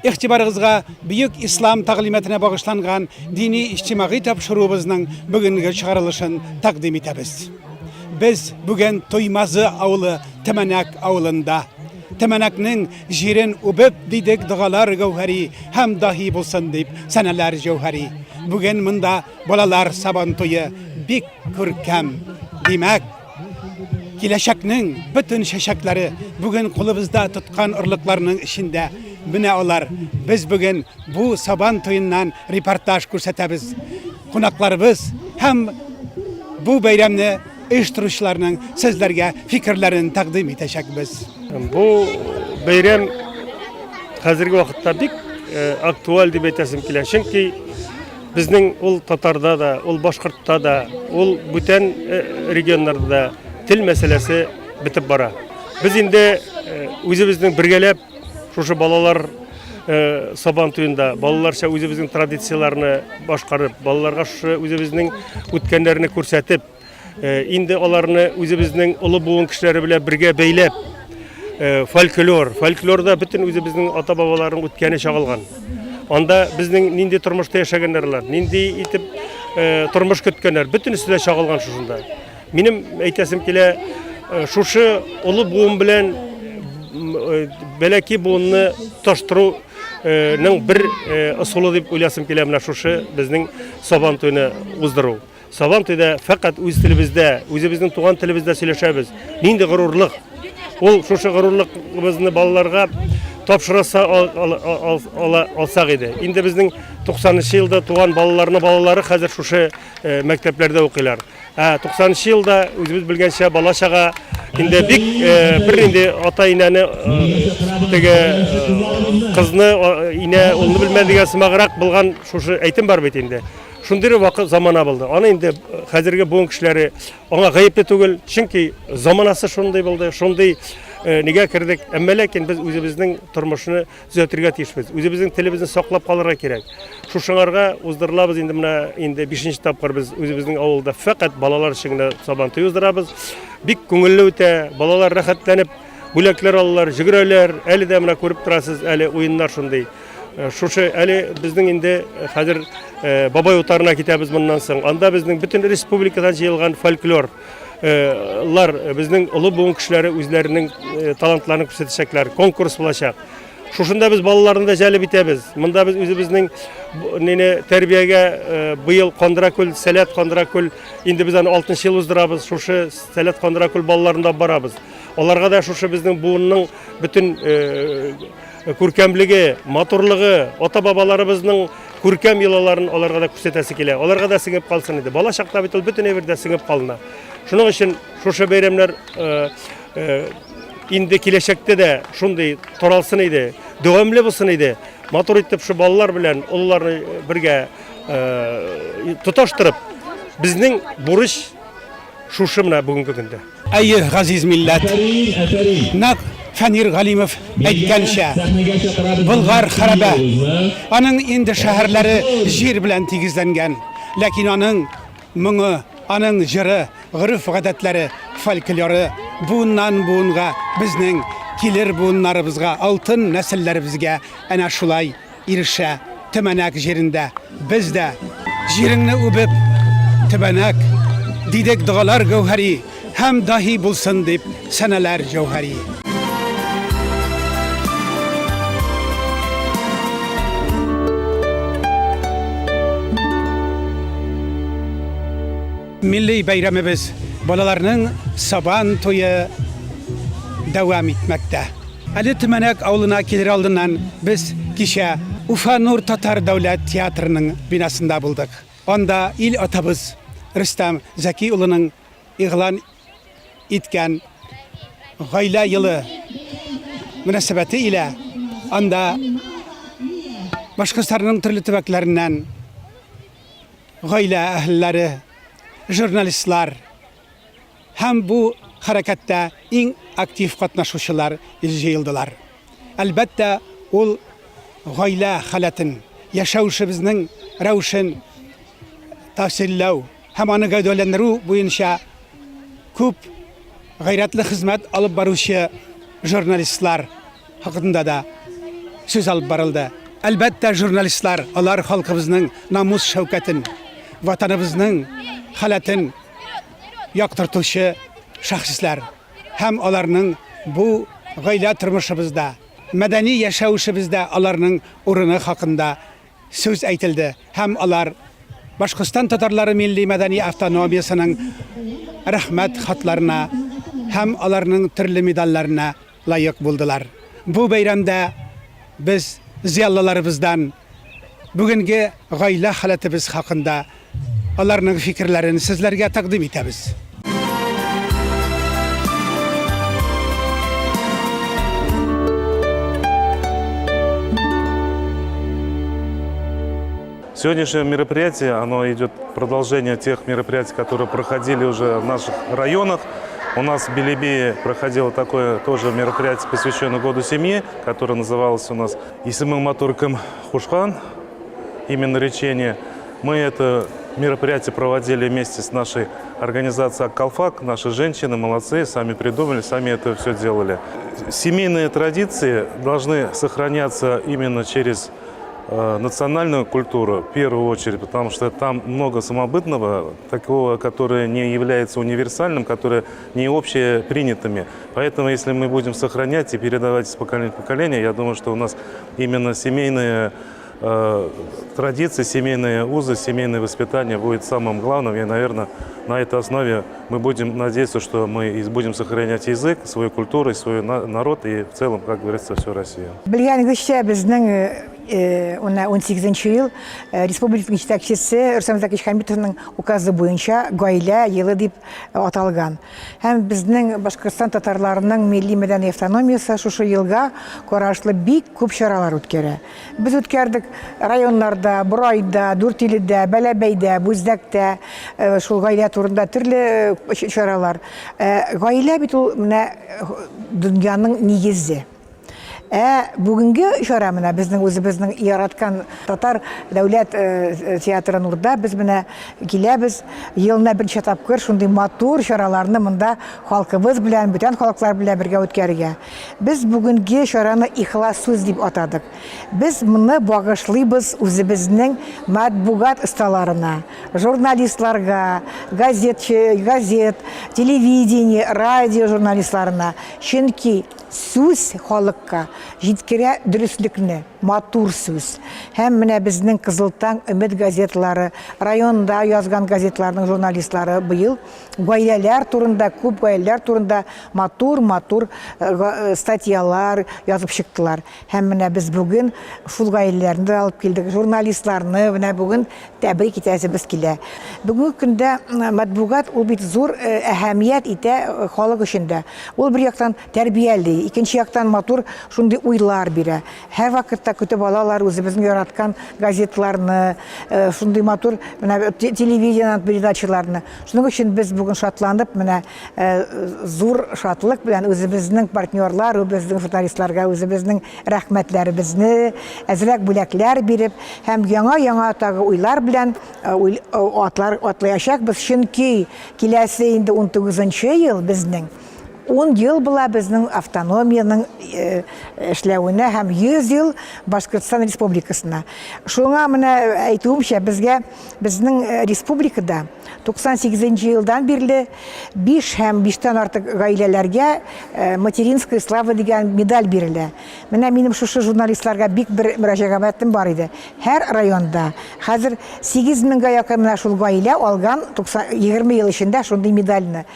Игътибарыгызга бөек ислам тәгълиматына багышланган дини-иҗтимагый тапшыруыбызның бүгенге чыгарылышын тәкъдим итәбез. Без бүген Туймазы авылы Төмәнәк авылында. Төмәнәкнең җирен үбеп дидек догалар гәүһәри һәм даһи булсын дип сәнәләр җәүһәри. Бүген монда балалар сабантуе бик күркәм. Димәк, Киләчәкнең бөтен чәчәкләре бүген кулыбызда тоткан орлыкларның эчендә. Менә алар. Без бүген бу Сабан туеннан репортаж күрсәтәбез. Кунакларыбыз һәм бу бәйрәмне оештыручыларның сезләргә фикерләрен тәкъдим итәчәкбез. Бу бәйрәм хәзерге вакытта бик э, актуаль дип әйтәсем килә. Чөнки Безнең ул татарда да, ул башкортта да, ул бүтән э, регионнарда да тел мәсьәләсе бетеп бара. Без инде э, үзебезнең бергәләп шушы балалар э, сабан туенда балаларча үзебезнең традицияләрне башкарып, балаларга шушы үзебезнең үткәннәрне күрсәтеп, Инде аларны үзебезнең олы буын кешеләре белән бергә бәйләп, фольклор, фольклорда бөтен үзебезнең ата-бабаларның үткәне чагылган. Анда безнең нинди тормышта яшәгәннәр алар, нинди итеп тормыш көткәннәр, бөтенесе дә чагылган шушында. Минем әйтәсем килә, шушы олы буын белән бәләки буынны тоташтыру ның бер ысулы дип уйласым килә менә шушы безнең Сабан туйны уздыру. Сабан туйда фәкать үз телебездә, үзебезнең туган телебездә сөйләшәбез. Нинди горурлык! Ул шушы горурлыгыбызны балаларга тапшыраса ала алсак иде. Инде безнең 90 нчы елда туган балаларның балалары хәзер шушы э, мәктәпләрдә укыйлар. Ә 90 нчы елда үзебез белгәнчә бала чага инде бик э, бер инде ата инәне э, теге кызны инә улны белмән дигән сымаграк булган шушы әйтем бар бит инде. Шундый вакыт замана булды. Аны инде хәзерге буын кешеләре аңа гаепле түгел, чөнки заманасы шундый булды, шундый э, нигә кердек. Әмма ләкин без үзебезнең тормышны төзәтергә тиешбез. Үзебезнең телебезне саклап калырга кирәк. Шушыңарга уздырылабыз инде менә инде бишенче тапкыр без үзебезнең авылда фәкать балалар өчен генә Сабантуй уздырабыз. Бик күңелле үтә, балалар рәхәтләнеп бүләкләр алалар, җөгерәләр. Әле дә менә күреп торасыз, әле уеннар шундый. Э, шушы әле безнең инде э, хәзер э, Бабай утарына китәбез моннан соң. Анда безнең бөтен республикадан җыелган фольклор лар безнең олы буын кешеләре үзләренең талантларын күрсәтәчәкләр, конкурс булачак. Шушында без балаларны да җәлеп итәбез. Монда без үзебезнең нине тәрбиягә быел Кандракүл, Сәләт Кандракүл, инде без аны 6 ел уздырабыз. Шушы Сәләт Кандракүл балаларын да барабыз. Аларга да шушы безнең буынның бөтен Күркәмлеге, матурлыгы, ата-бабаларыбызның күркәм йолаларын аларга да күрсәтәсе килә. Аларга да сеңеп калсын иде. Бала чакта бит ул бөтен әйбер дә сеңеп калына. Шуның өчен шушы бәйрәмнәр э, э, инде киләчәктә дә шундый таралсын иде, дәвамлы булсын иде. Матур итеп шу балалар белән олыларны бергә э, тоташтырып, безнең бурыч шушы менә бүгенге көндә. Әйе, газиз милләт, нәкъ Фәнир Галимов әйткәнчә, Болгар хәрабә. Аның инде шәһәрләре җир белән тигезләнгән. Ләкин аның моңы, аның җыры, гореф-гадәтләре, фольклоры буыннан-буынга безнең килер буыннарыбызга, алтын нәселләребезгә әнә шулай ирешә Төмәнәк җирендә. Без дә, җиреңне үбеп, Төбәнәк, дидек догалар гәүһәри, һәм даһи булсын дип сәнәләр җәүһәри. Милли бәйрәмебез, балаларның Сабан туе дәвам итмәктә. Әле Төмәнәк авылына килер алдыннан без кичә Уфа Нур татар дәүләт театрының бинасында булдык. Анда ил атабыз Рөстәм Зәки улының игълан иткән Гаилә елы мөнәсәбәте илә анда Башкортстанның төрле төбәкләреннән гаилә әһелләре, журналистлар, Һәм бу хәрәкәттә иң актив катнашучылар җыелдылар. Әлбәттә, ул гаилә халәтен, яшәвешебезнең рәвешен тәфсилләү һәм аны гәүдәләндерү буенча күп гайрәтле хезмәт алып баручы журналистлар хакында да. сүз алып барылды. Әлбәттә, журналистлар, алар халкыбызның намус-шәүкәтен, Ватаныбызның халәтен яктыртучы шәхесләр һәм аларның бу гаилә тормышыбызда, мәдәни яшәвешебездә аларның урыны хакында сүз әйтелде һәм алар Башкортстан татарлары милли-мәдәни автономиясенең Рәхмәт хатларына һәм аларның төрле медальләренә лаек булдылар. Бу бәйрәмдә без зыялыларыбыздан бүгенге гаилә халәтебез хакында аларның фикерләрен сезләргә тәкъдим итәбез. Сегодняшнее мероприятие, оно идет продолжение тех мероприятий, которые проходили уже в наших районах. У нас в Белебее проходило такое тоже мероприятие, посвященное Году семьи, которое называлось у нас «Исемең матур кем кушкан», именно речение. Мы это мероприятие проводили вместе с нашей организацией «Аккалфак». Наши женщины молодцы, сами придумали, сами это все делали. Семейные традиции должны сохраняться именно через национальную культуру в первую очередь, потому что там много самобытного, такого, которое не является универсальным, которое не общепринятыми. Поэтому, если мы будем сохранять и передавать из поколения в поколение, я думаю, что у нас именно семейные традиции, семейные узы, семейное воспитание будет самым главным. И, наверное, на этой основе мы будем надеяться, что мы и будем сохранять язык, свою культуру, свой народ и в целом, как говорится, всю Россию. Белгәнегезчә, безнең менә 18 ел республиканың җитәкчесе Рөстәм Закич Хәмитовның указы буенча гаилә елы дип аталган. Һәм безнең Башкортстан татарларының милли мәдәни автономиясе шушы елга карашлы бик күп чаралар үткәрә. Без үткәрдек районнарда, Борайда, Дүртиледә, Бәләбәйдә, Бүздәктә шул гаилә турында төрле чаралар. Гаилә бит ул менә дөньяның нигезе. Ә бүгенге чара менә безнең үзебезнең яраткан татар дәүләт театры Нурда без менә киләбез. Елына берничә тапкыр шундый матур чараларны монда халкыбыз белән, бүтән халыклар белән бергә үткәрергә. Без бүгенге чараны Ихлас сүз дип атадык. Без моны багышлыйбыз үзебезнең матбугат осталарына, журналистларга, газетчы, газет, телевидение, радио журналистларына. Чөнки Сүз халыкка җиткерә дөреслекне, матур сүз. Һәм менә безнең Кызыл таң, Өмет газеталары, районда язган газеталарның журналистлары быел гаиләләр турында, күп гаиләләр турында матур-матур статьялар язып чыктылар. Һәм менә без бүген шул гаиләләрне дә алып килдек, журналистларны менә бүген тәбрик итәсебез килә. Бүгенге көндә матбугат ул бит зур әһәмият итә халык өчен дә. Ул бер яктан тәрбияли, икенче яктан матур шундый уйлар бирә. Һәрвакытта көтеп алалар үзебезнең яраткан газетларны, шундый матур менә телевидениедән передачаларны. Шуның өчен без бүген шатланып, менә зур шатлык белән үзебезнең партнерлар, үзебезнең журналистларга үзебезнең рәхмәтләребезне, әзрәк бүләкләр биреп һәм яңа-яңа тагы уйлар белән атлар атлаячакбыз, чөнки киләсе инде 19 ел безнең 10 ел була безнең автономиянең эшләвенә һәм 100 ел Башкортстан Республикасына. Шуңа менә әйтүемчә, безгә безнең республикада 98 нче елдан бирле 5 һәм 5тән артык гаиләләргә Материнская слава дигән медаль бирелә. Менә минем шушы журналистларга бик бер мөрәҗәгатем бар иде. Һәр районда хәзер 8 меңгә якын менә шул гаилә алган 20 ел эчендә шундый медальне.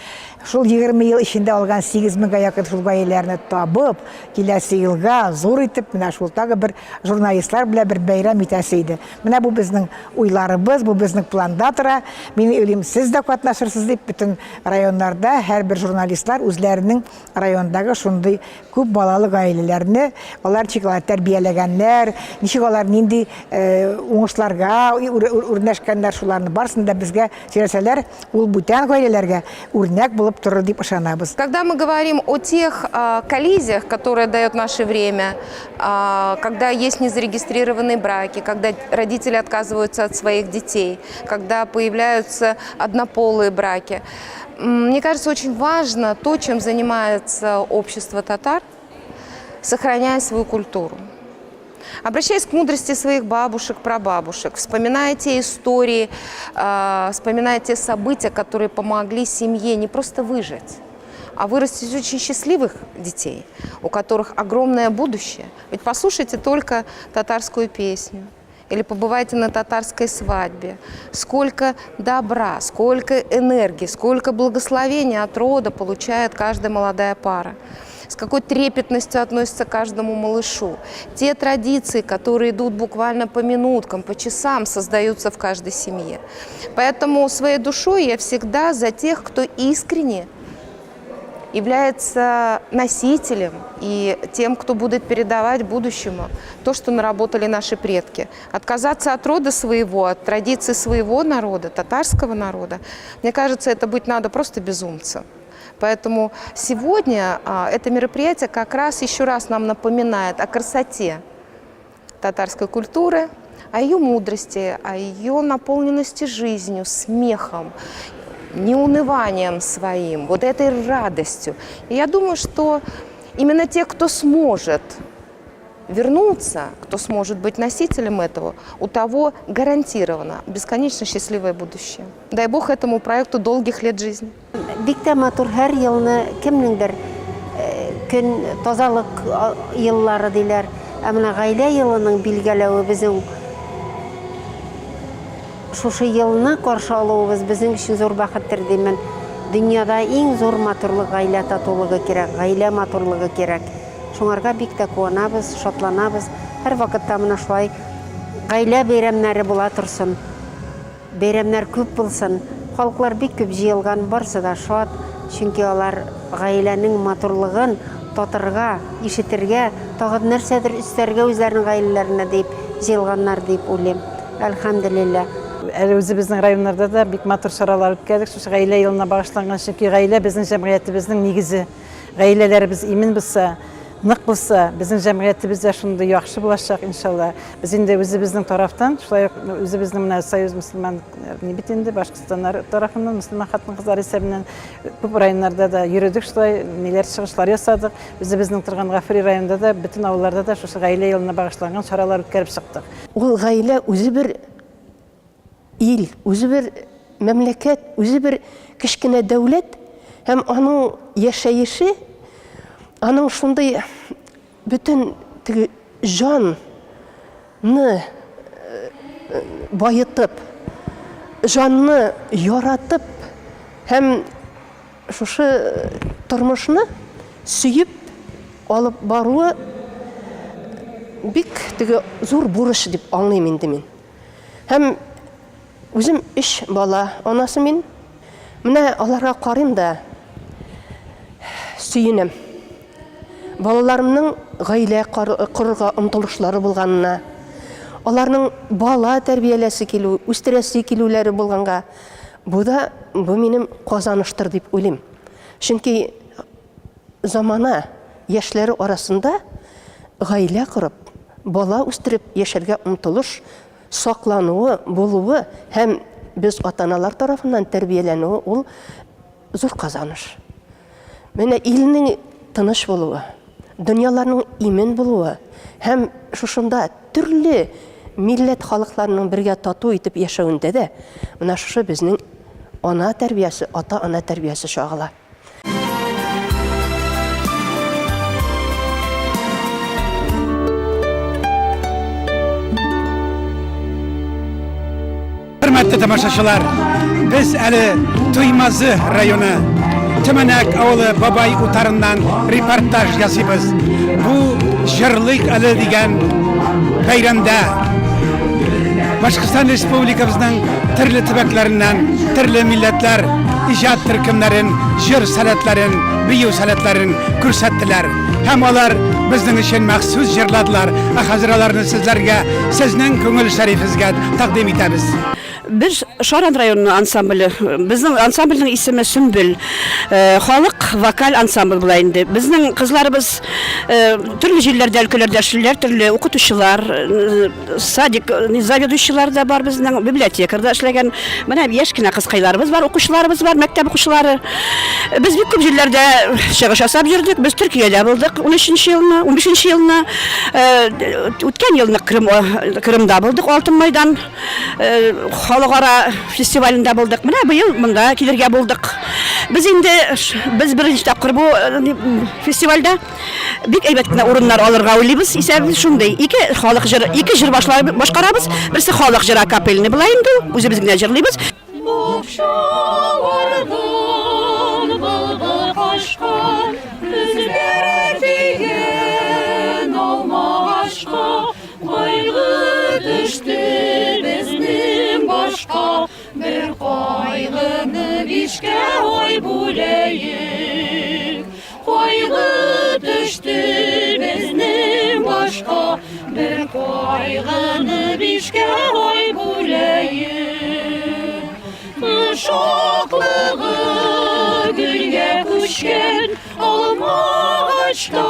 Шул 20 ел эчендә алган 8 меңгә якын шул гаиләләрне табып, киләсе елга зур итеп менә шул тагы бер журналистлар белән бер бәйрәм итәсе иде. Менә бу безнең уйларыбыз, бу безнең планда тора. Мин уйлыйм, сез дә катнашырсыз дип, бөтен районнарда һәрбер журналистлар үзләренең райондагы шундый күп балалы гаиләләрне, алар ничек алар тәрбияләгәннәр, ничек алар нинди уңышларга үрнәшкәннәр, шуларны барысын да безгә сөйләсәләр, ул бүтән гаиләләргә үрнәк булып торыр дип ышанабыз. Когда мы говорим о тех коллизиях, которые дает наше время, когда есть незарегистрированные браки, когда родители отказываются от своих детей, когда появляются однополые браки, мне кажется, очень важно то, чем занимается общество татар, сохраняя свою культуру. Обращаясь к мудрости своих бабушек, прабабушек, вспоминая те истории, а, вспоминая те события, которые помогли семье не просто выжить, а вырастить очень счастливых детей, у которых огромное будущее. Ведь послушайте только татарскую песню или побывайте на татарской свадьбе. Сколько добра, сколько энергии, сколько благословения от рода получает каждая молодая пара. С какой трепетностью относится к каждому малышу. Те традиции, которые идут буквально по минуткам, по часам, создаются в каждой семье. Поэтому своей душой я всегда за тех, кто искренне является носителем и тем, кто будет передавать будущему то, что наработали наши предки. Отказаться от рода своего, от традиций своего народа, татарского народа, мне кажется, это быть надо просто безумцем. Поэтому сегодня а, это мероприятие как раз еще раз нам напоминает о красоте татарской культуры, о ее мудрости, о ее наполненности жизнью, смехом, неуныванием своим, вот этой радостью. И я думаю, что именно те, кто сможет вернуться, кто сможет быть носителем этого, у того гарантированно бесконечно счастливое будущее. Дай Бог этому проекту долгих лет жизни. Бик тә матур һәр елны кемнеңдер көн тазалык еллары диләр. Ә менә гаилә елының билгеләве безнең шушы елны каршы алуыбыз безнең өчен зур бәхеттер димен. Дөньяда иң зур матурлык гаилә татулыгы кирәк, гаилә матурлыгы кирәк. Шуңарга бик тә куанабыз, шатланабыз. Һәрвакытта менә шулай гаилә бәйрәмнәре була торсын. Бәйрәмнәр күп булсын! Халыклар бик күп җыелган, барсы да шат, чөнки алар гаиләнең матурлыгын татырга, ишетергә, тагын нәрсәдер өстәргә үзләренең гаиләләренә диеп җыелганнар диеп уйлыйм. Әлхәмделилла. Әле үзебезнең районнарда да бик матур чаралар үткәрдек, шушы гаилә елына багышланган, чөнки гаилә безнең җәмгыятебезнең нигезе. Гаиләләребез имин булса, нык булса, безнең җәмгыятебез дә шундый яхшы булачак, иншалла. Без инде үзебезнең тарафтан, шулай ук үзебезнең менә Союз мөселман ни бит инде Башкортстаннар тарафыннан, мөселман хатын-кызлар исәбеннән күп районнарда да йөрдек шулай, ниләр чыгышлар ясадык. Үзебезнең торган Гафури районында да, бөтен авылларда да шушы гаилә елына багышланган чаралар үткәреп чыктык. Ул гаилә үзе бер ил, үзе бер мәмләкәт, үзе бер кечкенә дәүләт һәм аның яшәеше, аның шундый бөтен теге җанны э, баетып, җанны яратып һәм шушы тормышны сөеп алып баруы бик теге зур бурыч дип аңлыйм инде мин. Һәм үзем өч бала анасы мин. Менә аларга карыйм да сөенәм. Балаларымның гаилә корырга омтылышлары булганына, аларның бала тәрбияләсе килү, үстерәсе килүләре булганга, бу да бу минем казаныштыр дип уйлыйм. Чөнки замана яшьләре арасында гаилә корып, бала үстереп яшәргә омтылыш саклануы, булуы һәм без ата-аналар тарафыннан тәрбияләнүе ул зур казаныш. Менә илнең тыныч булуы, дөньяларның имин булуы һәм шушында төрле милләт халыкларының бергә тату итеп яшәвендә дә менә шушы безнең ана тәрбиясе, ата-ана тәрбиясе чагыла. Хөрмәтле тамашачылар, без әле Туймазы районы Төмәнәк авылы Бабай утарыннан репортаж ясыйбыз. Бу җырлыйк әле дигән бәйрәмдә Башкортстан Республикабызның төрле төбәкләреннән төрле милләтләр иҗат төркемнәрен, җыр сәләтләрен, бию сәләтләрен күрсәттеләр. Һәм алар безнең өчен махсус җырладылар. Ә хәзер аларны сезләргә, сезнең күңел шәрифезгә тәкъдим итәбез. Без Шаран районы ансамбле. Безнең ансамбльнең исеме Сөмбел. Халык вокаль ансамбль була инде. Безнең кызларыбыз төрле җирләрдә, өлкәләрдә эшлиләр, төрле укытучылар, садик заведующийлар да бар безнең, библиотекарда эшләгән. Менә яшь кенә кызкайларыбыз бар, укучыларыбыз бар, мәктәп укучылары. Без бик күп җирләрдә чыгыш ясап йөрдек. Без Төркиядә булдык 13 елны, 15 елны. Үткән елны Крым, Крымда булдык, Алтын Майдан халыкара фестивалендә булдык. Менә быел монда килергә булдык. Без инде без беренче тапкыр бу фестивальдә бик әйбәт кенә урыннар алырга уйлыйбыз. Исәбебез шундый. Ике халык җыры, ике җыр башкарабыз. Берсе халык җыры акапельный була инде ул. Үзебез генә җырлыйбыз. Бакчалардан былбыл качкан, Күзләре тигән алмагачка, Кайгы төште безнең башка, Бер кайгыны бишкә ай бүләек. Кайгы төште безнең башка, Бер кайгыны бишкә ай бүләек. Кыш аклыгы гөлгә күчкән, Алмагачта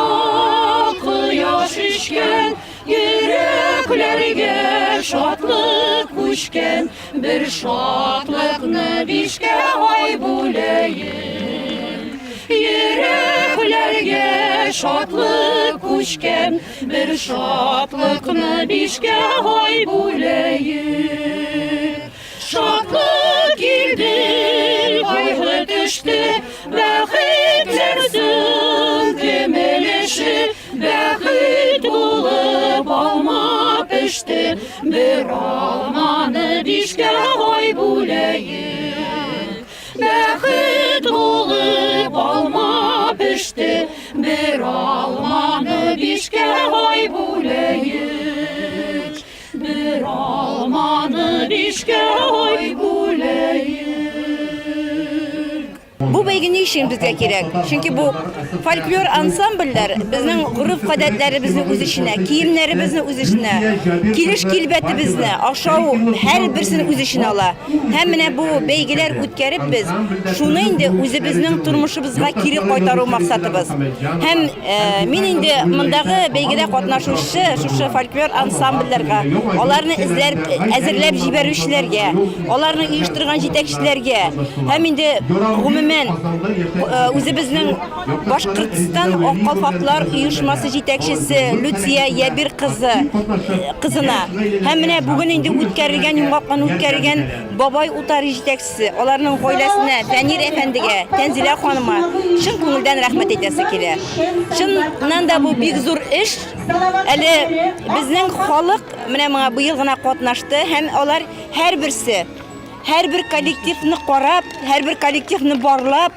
кояш эчкән, Йөрәкләргә шатлык күчкән, Бер шатлыкны бишкә ай бүләек. Йөрәкләргә шатлык күчкән, Бер шатлыкны бишкә ай бүләек. Шатлык килде, кайгы төште, Бәхетләр соң кем өлеше? Бәхет булып алма пеште, Бер алманы бишкә ай бүләек. Бәхет булып алма пеште, Бер алманы бишкә ай бүләек. Бер алманы бишкә ай бүләек. Бу бәйге ни өчен безгә кирәк? Чөнки бу фольклор ансамбльләр безнең гореф-гадәтләребезне үз эченә, киемнәребезне үз эченә, килеш-килбәтебезне, ашау һәрберсен үз эченә ала. Һәм менә бу бәйгеләр үткәреп без шуны инде үзебезнең тормышыбызга кире кайтару максатыбыз. Һәм мин инде мондагы бәйгедә катнашучы шушы фольклор ансамбльләргә, аларны эзләр, әзерләп җибәрүчеләргә, аларны оештырган җитәкчеләргә һәм инде гомумән үзебезнең Башкортстан Ак калфаклар оешмасы җитәкчесе Люция Ябир кызы кызына һәм менә бүген инде үткәрелгән йомгаклан үткәрелгән Бабай утары җитәкчесе аларның гаиләсенә Фәнир әфәндегә, Тәнзилә ханыма чын күңелдән рәхмәт әйтәсе килә. Чыннан да бу бик зур эш. Әле безнең халык менә моңа быел гына катнашты һәм алар һәрберсе һәрбер коллективны карап, һәрбер коллективны барлап,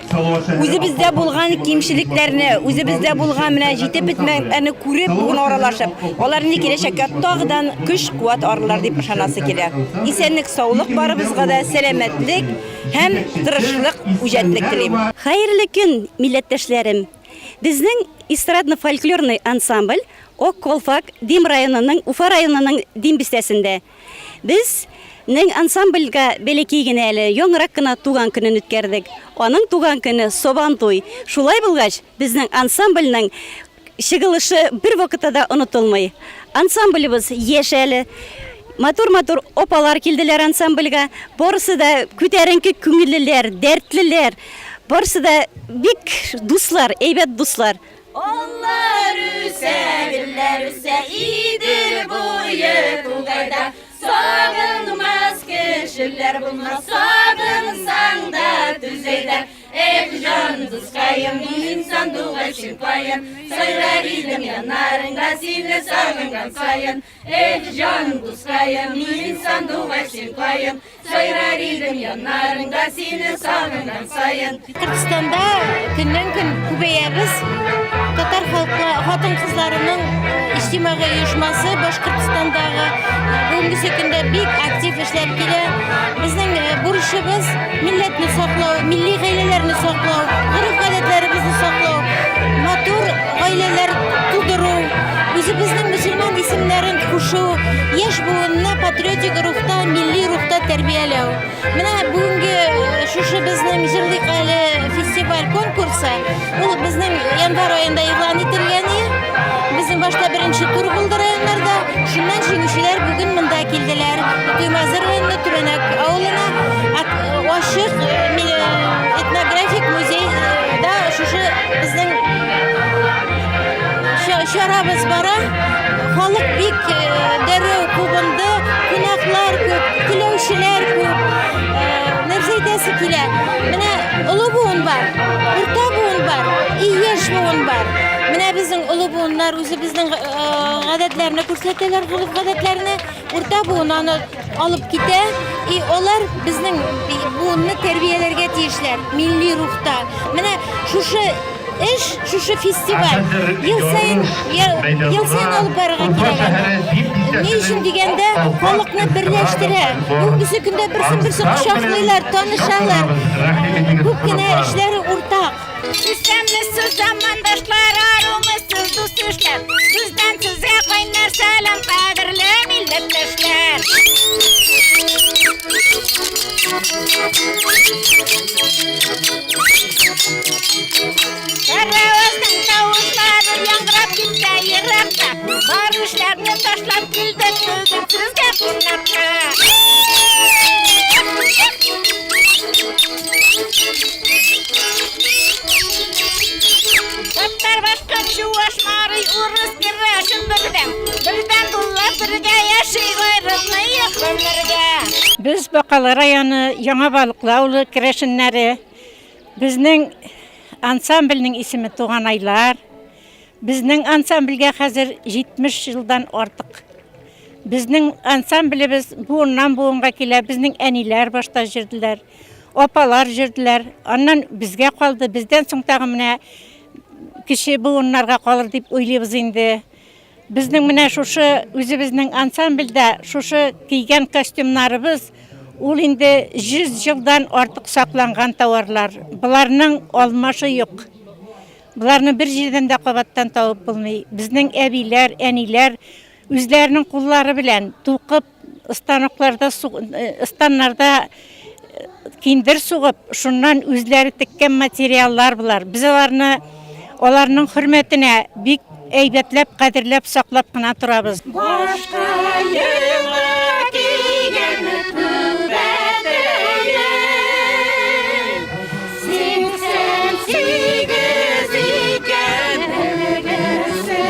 үзебездә булган кимчелекләрне, үзебездә булган менә җитеп бетмәгәнне күреп, бүген аралашып, алар инде киләчәккә тагыдан көч-куәт алырлар дип ышанасы килә. Исәнлек, саулык барыбызга да, сәламәтлек һәм тырышлык, үҗәтлек телим. Хәерле көн, милләттәшләрем! Безнең эстрадно-фольклорный ансамбль Ок Колфак Дим районының Уфа районының Дим бистәсендә. Без нең ансамбльгә бәләкәй генә әле, яңарак кына туган көнен үткәрдек. Аның туган көне Сабантуй. Шулай булгач, безнең ансамбльнең чыгылышы бервакытта да онытылмый. Ансамблебыз яшь әле. Матур-матур апалар килделәр ансамбльгә. Барысы да күтәренке күңеллеләр, дәртлеләр. Барысы да бик дуслар, әйбәт дуслар. Аллар үсә, гөлләр үсә, Идел буе тугайда. Сагынмас кешеләр булмас, сагынсаң да түзәйдә. Эх, җан дускаем, мин сандугачым каен, Сайрар идем яннарыңда сине сагынган саен. Эх, җан дускаем, мин сандугачым каен, Сайрар идем яннарыңда сине сагынган саен. Башкортстанда көннән-көн күбәябез. Татар халкы хатын-кызларының иҗтимагый оешмасы Башкортстандагы бүгенгесе көндә бик актив эшләп килә. Безнең бурычыбыз милләтне саклау, милли гаиләләрне саклау, гореф-гадәтләребезне саклау, матур гаиләләр тудыру, үзебезнең мөселман исемнәрен кушу, яшь буынны патриотик рухта, милли рухта. тәрбияләү. Менә бүгенге шушы безнең Җырлыйк әле фестиваль конкурсы, ул безнең январь аенда игълан ителгән иде. Безнең башта беренче тур булды районнарда. Шуннан җиңүчеләр бүген монда килделәр. Туймазы районы Түбәнәк авылына ачык этнографик музейда шушы безнең чарабыз бара. Халык бик дәррәү кубынды, кунаклар күп, теләүчеләр күп. Нәрсә әйтәсе килә? Менә олы буын бар, урта буын бар, и яшь буын бар. Менә безнең олы буыннар үзебезнең гадәтләрне күрсәтәләр, гореф-гадәтләрне. Урта буын аны алып китә, и алар безнең буынны тәрбияләргә тиешләр, милли рухта. Менә шушы эш, шушы фестиваль ел саен ел саен алып барырга кирәк аны. Ни өчен дигәндә, халыкны берләштерә. Бүгенге көндә берсен-берсе кочаклыйлар, танышалар. Күп кенә эшләре уртак. Исәнмесез, замандашлар, арумысыз, дус-ишләр. Бездән сезгә кайнар сәлам, кадерле милләттәшләр. Кәрәвәзнең тавышлары яңгырап китә еракта. Бар эшләрне ташлап килдек бүген сезгә кунакка. Татар, башкорт, чуваш, мари, урыс, керәшен бердәм. Бердәм булып бергә яши аерылмыйк гомергә. Без Бакалы районы Яңа Балыклы авылы керәшеннәре. Безнең ансамбльнең исеме Туганайлар. Безнең ансамбльгә хәзер 70 елдан артык. Безнең ансамблебез буыннан буынга килә. Безнең әниләр башта җырдылар, апалар җырдылар. Аннан безгә калды. Бездән соң тагы менә кече буыннарга калыр дип уйлыйбыз инде. Безнең менә шушы үзебезнең ансамбльдә шушы кигән костюмнарыбыз ул инде 100 елдан артык сакланган товарлар. Боларның алмашы юк. Боларны бер җирдән дә кабаттан табып булмый. Безнең әбиләр, әниләр үзләренең куллары белән тукып, станокларда, станнарда киндер сугып, шуннан үзләре теккән материаллар болар. Без аларны аларның хөрмәтенә бик әйбәтләп, кадерләп саклап кына торабыз. Башкаема кигән түбәтәем, 88 икән өлгесе.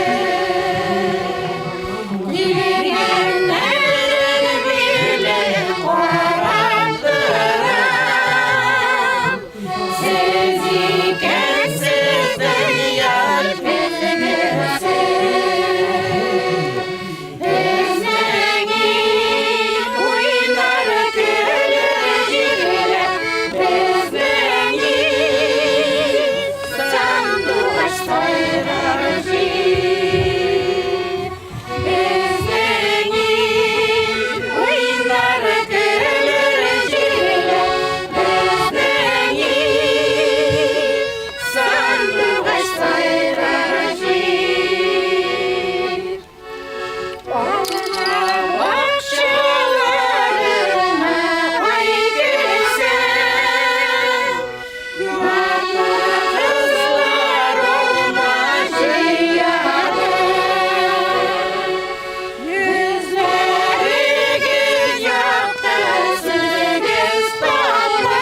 Килгәннән бирле карап торам, Сез икәнсез дөнья көзгесе. Безнең ил уйнар көлер җирләр, безнең ил сандугач сайрар җир. Безнең ил уйнар көлер җирләр, безнең ил сандугач сайрар җир. Алма бакчаларына ай керсә, матур кызлар алма җыяды. Йөзләрегез якты, сүзегез татлы,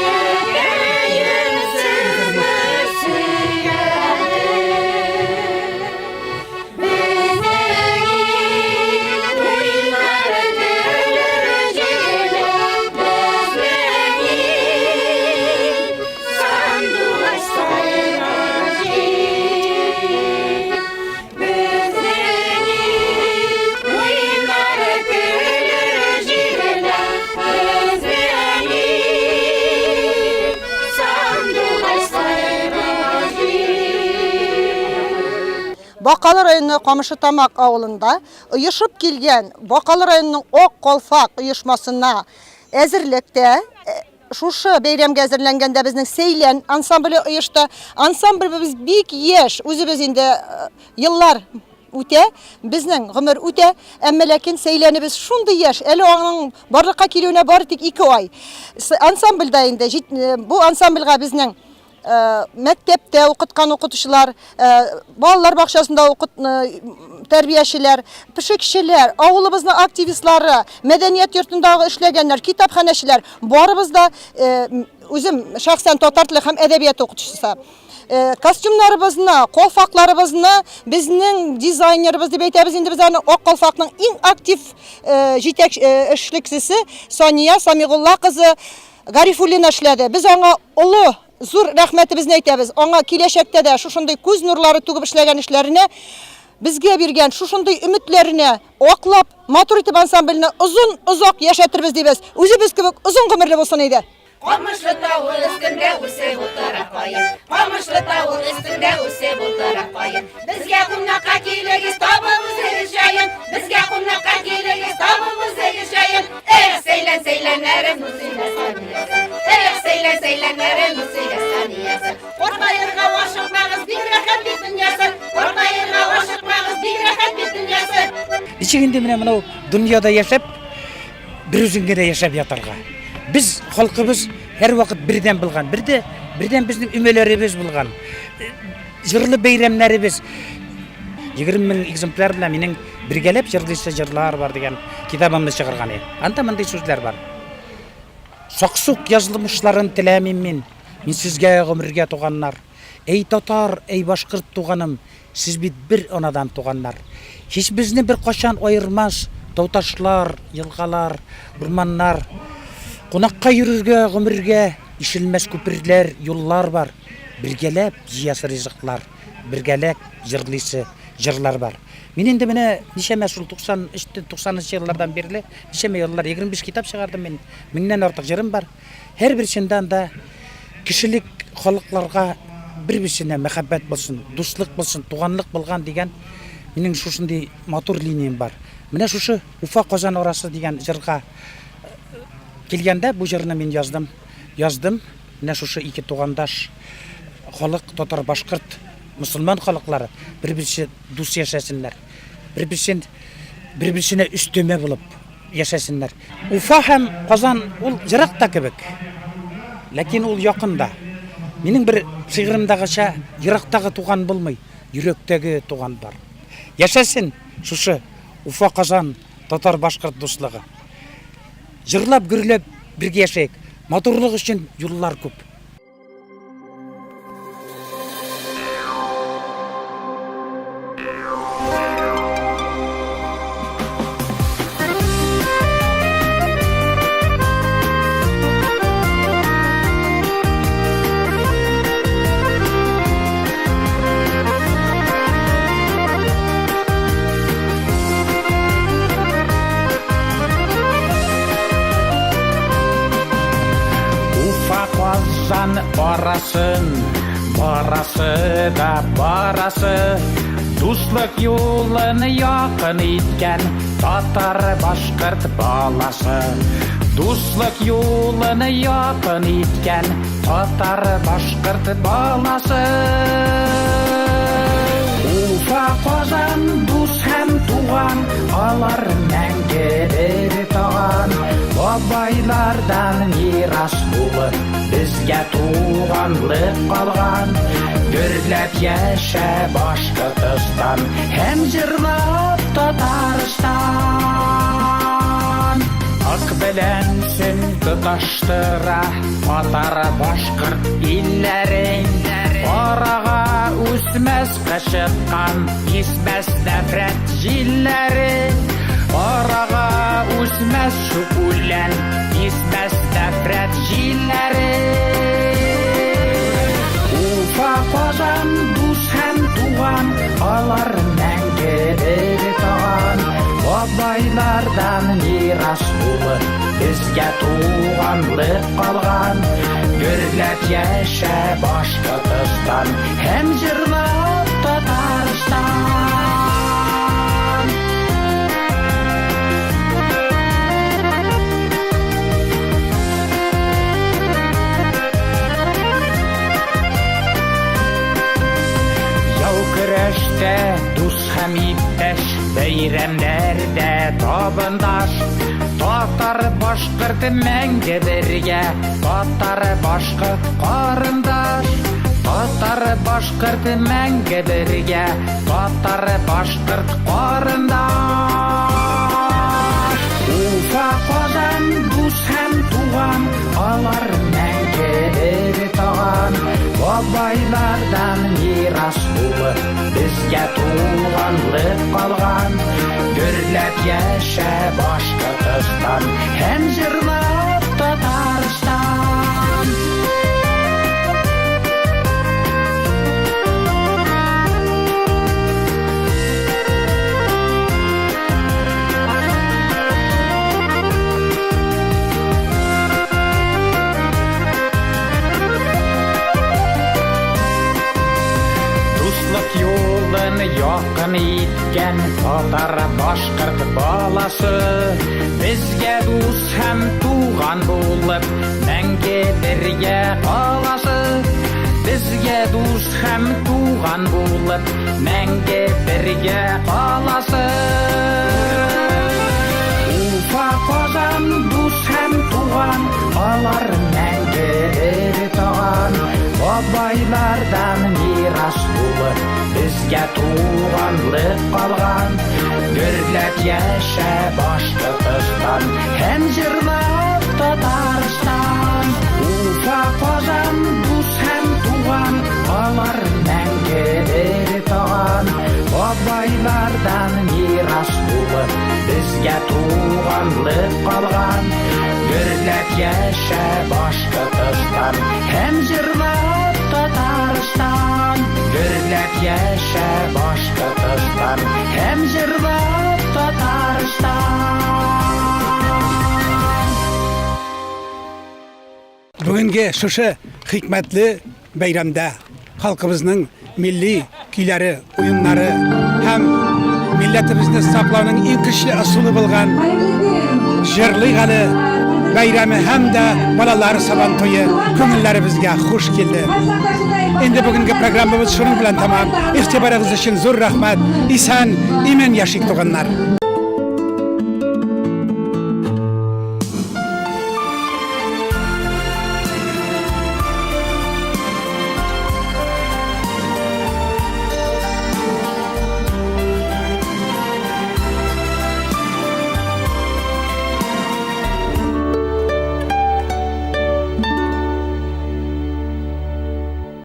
Күңелкәем сезне сөяде. Безнең ил уйнар көлер җирләр, безнең ил сандугач сайрар җир. Безнең ил уйнар көлер җирләр, безнең ил сандугач сайрар җир. Бакалы районы Камышы Тамак авылында оешып килгән Бакалы районының Ак калфак оешмасына әзерлектә шушы бәйрәмгә әзерләнгәндә безнең Сәйлән ансамбле оешты. Ансамблебез бик яшь, үзебез инде еллар үтә, безнең гомер үтә, әмма ләкин Сәйләнебез шундый яшь, әле аның барлыкка килүенә бары тик 2 ай. Ансамбльдә инде, бу ансамбльгә безнең мәктәптә укыткан укытучылар, балалар бакчасында укыт тәрбиячеләр, пешекчеләр, авылыбызның активистлары, мәдәният йортындагы эшләгәннәр, китапханәчеләр, барыбыз да, үзем шәхсән татар теле һәм әдәбияты укытучысы. Костюмнарыбызны, калфакларыбызны безнең дизайнерыбыз дип әйтәбез инде без аны, Ак калфакның иң актив җитәк эшлеклесе Сания Самигулла кызы Гарифуллина эшләде. Без аңа олы, зур рәхмәтебезне әйтәбез. Аңа киләчәктә дә шушындый күз нурлары түгеп эшләгән эшләренә, безгә биргән шушындый өметләренә аклап, матур итеп ансамбльне озын-озак яшәтербез дибез. Үзебез кебек озын гомерле булсын иде. Камышлы тавыл өстендә үсеп утыра каен. Камышлы тавыл өстендә үсеп утыра каен. Безгә кунакка килегез, табып үзегез җаен. Безгә кунакка килегез, табып үзегез җаен. Эх, сәйлән, сәйләннәрем, Нусия Саниясе. Эх, сәйлән, сәйләннәрем, Нусия Саниясе. Картаерга ашыкмагыз, бик рәхәт бит дөньясы. Картаерга ашыкмагыз, бик рәхәт бит дөньясы. Ничек инде менә монау дөньяда яшәп, бер үзең генә яшәп ятарга. Без халкыбыз һәрвакыт бердәм булган. Бердә бердәм безнең өмәләребез булган. Җырлы бәйрәмнәребез. 20 мең экземпляр белән минем бергәләп җырлыйсы җырлар бар дигән китабымны чыгарган идем. Анда мондый сүзләр бар. Саксук язылмышларын теләмим мин. Мин сезгә гомергә туганнар. Әй татар, әй башкорт туганым, Сез бит бер анадан туганнар. Һич безне беркайчан аермас тау-ташлар, елгалар, урманнар. Кунакка йөрергә гомергә ишелмәс күперләр, юллар бар. Бергәләп җыясы ризыклар, бергәләп җырлыйсы җырлар бар. Мин инде менә ничәмә шул 93 90 еллардан бирле, ничәмә еллар, 25 китап чыгардым мин, меңнән артык җырым бар. Һәрберсендә анда кешелек халыкларга бер-берсенә мәхәббәт булсын, дуслык булсын, туганлык булган дигән минем шушындый матур линиям бар. Менә шушы Уфа-Казан арасы дигән җырга килгәндә, бу җырны мин яздым. Яздым. Менә шушы ике тугандаш халык, татар-башкорт, мосылман халыклары бер-берсе дус яшәсеннәр. Бер-берсен бер-берсенә өстәмә булып яшәсеннәр. Уфа һәм Казан ул ерак та кебек, ләкин ул якын да. Минем бер шигырымдагыча, ерактагы туган булмый, йөрәктәге туган бар. Яшәсен шушы Уфа-Казан татар-башкорт дуслыгы. Җырлап, гөрләп бергә яшәйек. Матурлык өчен юллар күп. Уфа Казан арасын барасы да барасы Дуслык юлын якын иткән татар башкорт баласы Дуслык юлын якын иткән татар башкорт баласы Уфа Казан дус һәм туган алар мәңге бер таган Бабайлардан мирас булып безгә туганлык калган. Гөрләп яшә Башкортостан һәм җырлап Татарстан. Ак белән сөн тоташтыра татар башкорт илләрен. Арага үсмәс Кычыткан исмәс нәфрәт җилләре, Арага үсмәс чүп үлән, Исмәс нәфрәт җилләре. Уфа, Казан, дус һәм туган, Алар мәңге бер таган. Бабайлардан мирас булып, Безгә туганлык калган. Гөрләп яшә Башкортостан һәм җырлап Татарстан. Яу көрәштә дус һәм иптәш, бәйрәмнәрдә табындаш. Татар, башкорт мәңге бергә, татар, башкорт карындаш. Татар, башкорт мәңге бергә, татар, башкорт карындаш. Уфа, Казан, дус һәм туган, алар мәңге бер таган. Бабайлардан мирас булып, безгә туганлык калган. Гөрләп яшә Башкортостан һәм җырлап Татарстан. Дуслык юлын якын иткән татар башкорт баласы безгә дус һәм туган булып мәңге бергә каласы. Безгә дус һәм туган булып мәңге бергә каласы. Уфа, Казан, дус һәм туган, алар мәңге бер таган. Бабайлардан мирас булып, безгә туганлык калган. Гөрләп яшә Башкортостан һәм җырлап Татарстан. Уфа, Казан, дус һәм туган, алар мәңге бер таган. Бабайлардан мирас булып, безгә туганлык калган. Гөрләп яшә Башкортостан һәм җырлап Татарстан. Гөрләп яшә Башкортостан һәм җырлап Татарстан. Бүгенге шушы хикмәтле бәйрәмдә халкыбызның милли көйләре, уеннары һәм милләтебезне саклауның иң көчле ысулы булган Җырлыйк әле бәйрәме һәм дә балалар сабан туе күңелләребезгә хуш килде. Инде бүгенге программабыз шуның белән тәмам. Игътибарыгыз өчен зур рәхмәт. Исән, имин яшик, туганнар.